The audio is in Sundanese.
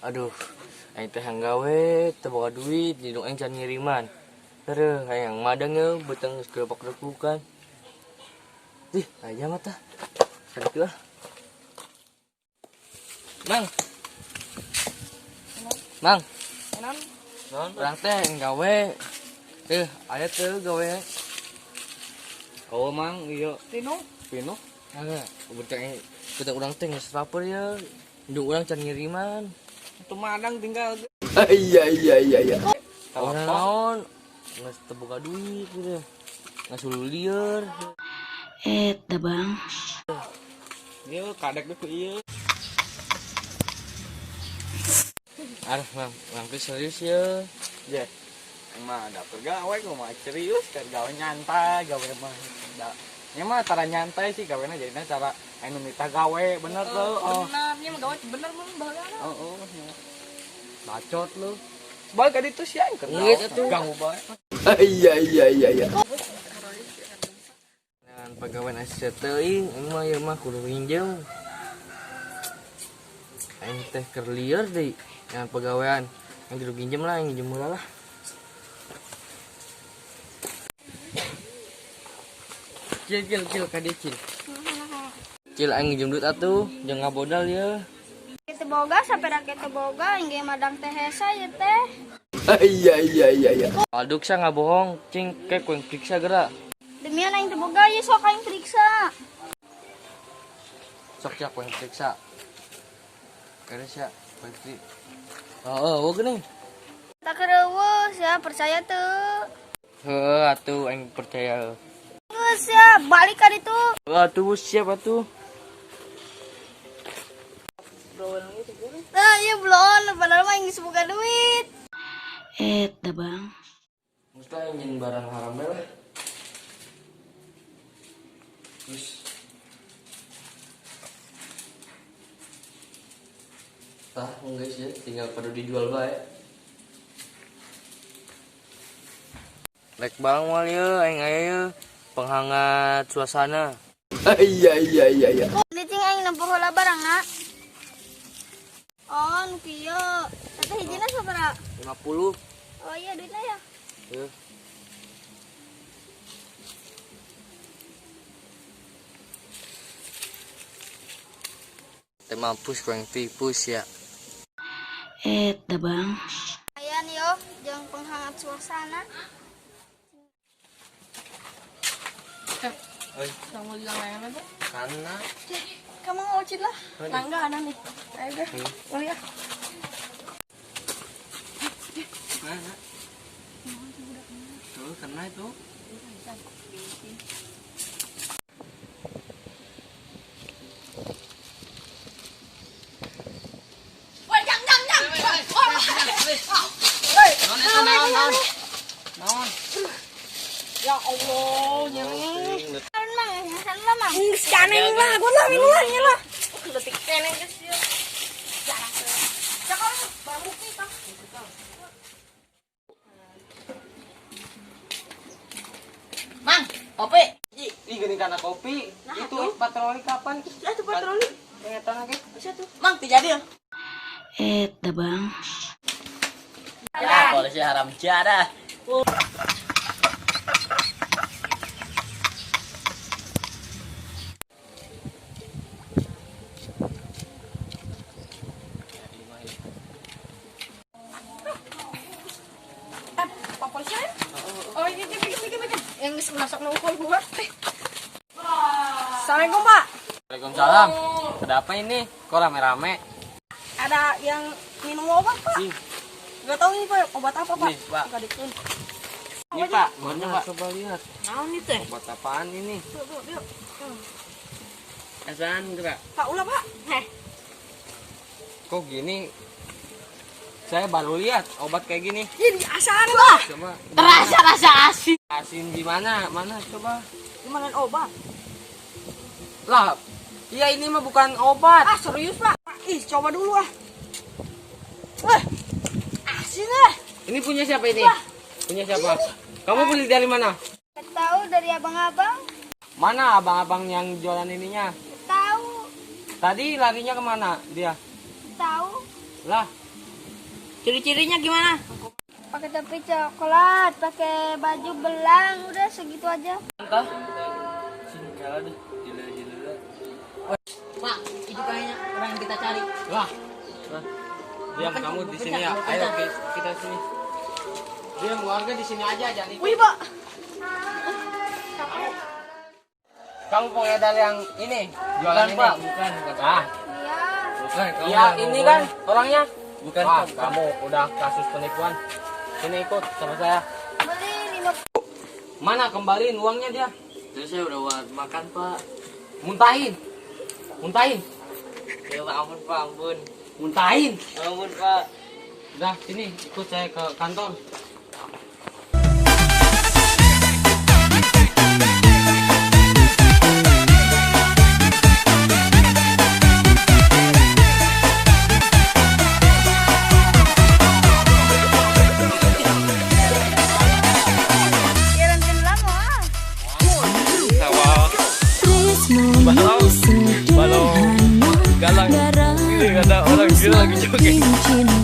Aduh, aing teh hayang gawe, teu boga duit, indung aing can ngiriman. Terus hayang madang ye beuteng geus gelepok-gelepukan. Ih, aya mah tah. Sakitu ah. Mang. Mang. Enan. Naon? Urang teh hayang gawe. Aya teu gawe. Oh, Mang, iya. Tino. Pino. Heeh, beuteng beuteng urang teh geus lapar ye. Indung urang can ngiriman. Itu madang tinggal. Iya iya iya iya. Orang naon geus teu boga duit gitu. Geus lieur. Eta bang. Ieu kadek ku ieu. Aduh, Mang, Mang teh serius ya. Ye. Aing mah dapur gawe gua mah serius kan gawe nyantai, gawe mah. Da. Nya mah cara nyantai sih gawena jadina cara anu mita gawe bener tuh. Oh. Bener, nya mah gawe bener mah baheula. Oh, oh. Bacot lu. Balik ka ditu sia aing keur Geus atuh. Ganggu bae. Iya iya iya iya. Dengan pegawai nasi teuing, aing mah ieu mah kudu nginjem. Aing teh keur lieur deui dengan pegawaian. Aing kudu nginjem lah, aing nginjem heula lah. Cil cil cil ka dieu cil. Cil aing nginjem duit atuh, jeung ngabodal ye. Kita boga sampai rakyat boga aing ge madang teh hesa ya teh. Iya iya iya iya. Aduk sia ngabohong, cing ke ku periksa geura. Demian aing teu boga ye sok aing periksa. Sok sia ku periksa. Kere sia ku periksa. Heeh, eueuh geuning. Tak kereueuh sia percaya teu. Heeh atuh aing percaya. Geus sia balik ka ditu. Heeh atuh siap atuh. Nah, iya belum, padahal mah aing geus boga duit. Eta bang. Mesti aing nyin barang haram bae lah. Terus tah geus ya, tinggal pada dijual bae. Rek bang moal ye, aing aya ye penghangat suasana. Iya iya iya iya. Licing aing nempo heula barangna. Oh, nu kieu. Eta hijina sabaraha? 50. Oh iya duitna ya. Heuh. Teh mampus ku yang tipus ya. Eta bang. Ayan yo, jeung penghangat suasana. Oi, Kamu bilang layangan tuh. kana. Kamu ngocit lah. Langga anak nih. Ayo deh. Oh ya. Mana? Tuh, kena itu. Woi, jang jang jang. Naon naon. Ya Allah, nyeng. Kan mang, kan lah mang. Geus caneng lah, gua lah minum lah, lah. Letik keneng geus ieu. Cakap bambu kita. Mang, kopi. Ih geuning kana kopi. Itu patroli kapan? Ya tuh patroli. Ingetan lagi. Bisa tuh. Mang, tidak jadi ya. Eta bang. Ya, polisi haram jadah. Pak polisi ya? Oh, iya, iya, iya, iya, iya. Yang geus masuk nu ukul gua. Assalamualaikum, Pak. Waalaikumsalam. Ada apa ini? Kok rame-rame? Ada yang minum obat, Pak. Ih. Gak tahu ini, Pak, obat apa, Pak? Nih, Pak. Enggak dikun. Ini Pak, mana Pak? Coba lihat. Naon nih teh? Obat apaan ini? Tuh, tuh, yuk. Asaan gerak. Pak ulah, Pak. Heh. Kok gini? Saya baru lihat obat kayak gini. Ini asaan, Pak. Coba. Terasa rasa asin. Asin gimana? Mana coba? Gimana obat? Lah, iya ini mah bukan obat. Ah, serius, Pak. Ih, coba dulu ah. Wah. Asin ah. Ini punya siapa ini? Punya siapa? Kamu beli dari mana? Tahu dari abang-abang? Mana abang-abang yang jualan ininya? Tahu. Tadi larinya kemana dia? Tahu. Lah, Ciri-cirinya gimana? Pakai topi coklat, pakai baju belang, udah segitu aja. Entah. Sini kalah deh. Gila-gila. Pak, itu kayaknya orang yang kita cari. Wah. Diam kamu di sini ya. Ayo kita sini. Diam warga di sini aja jangan ikut. Wih, Pak. Kamu pengedar yang ini, jualan Bukan, ini. Pak, bukan, bukan. Ah, Iya. Bukan, kamu ya yang ini ngomong. kan orangnya. Bukan, Wah, Pak, bukan. kamu udah kasus penipuan. Sini ikut sama saya. Beli 5 Mana kembaliin uangnya dia? Terus saya udah buat makan, Pak. Muntahin. Muntahin. Ya Pak, ampun, Pak, ampun. Muntahin. Ampun, Pak. Udah, sini ikut saya ke kantor. Kira-kira lama ah. Balong, balong, galang. Ini ada orang gila lagi joget.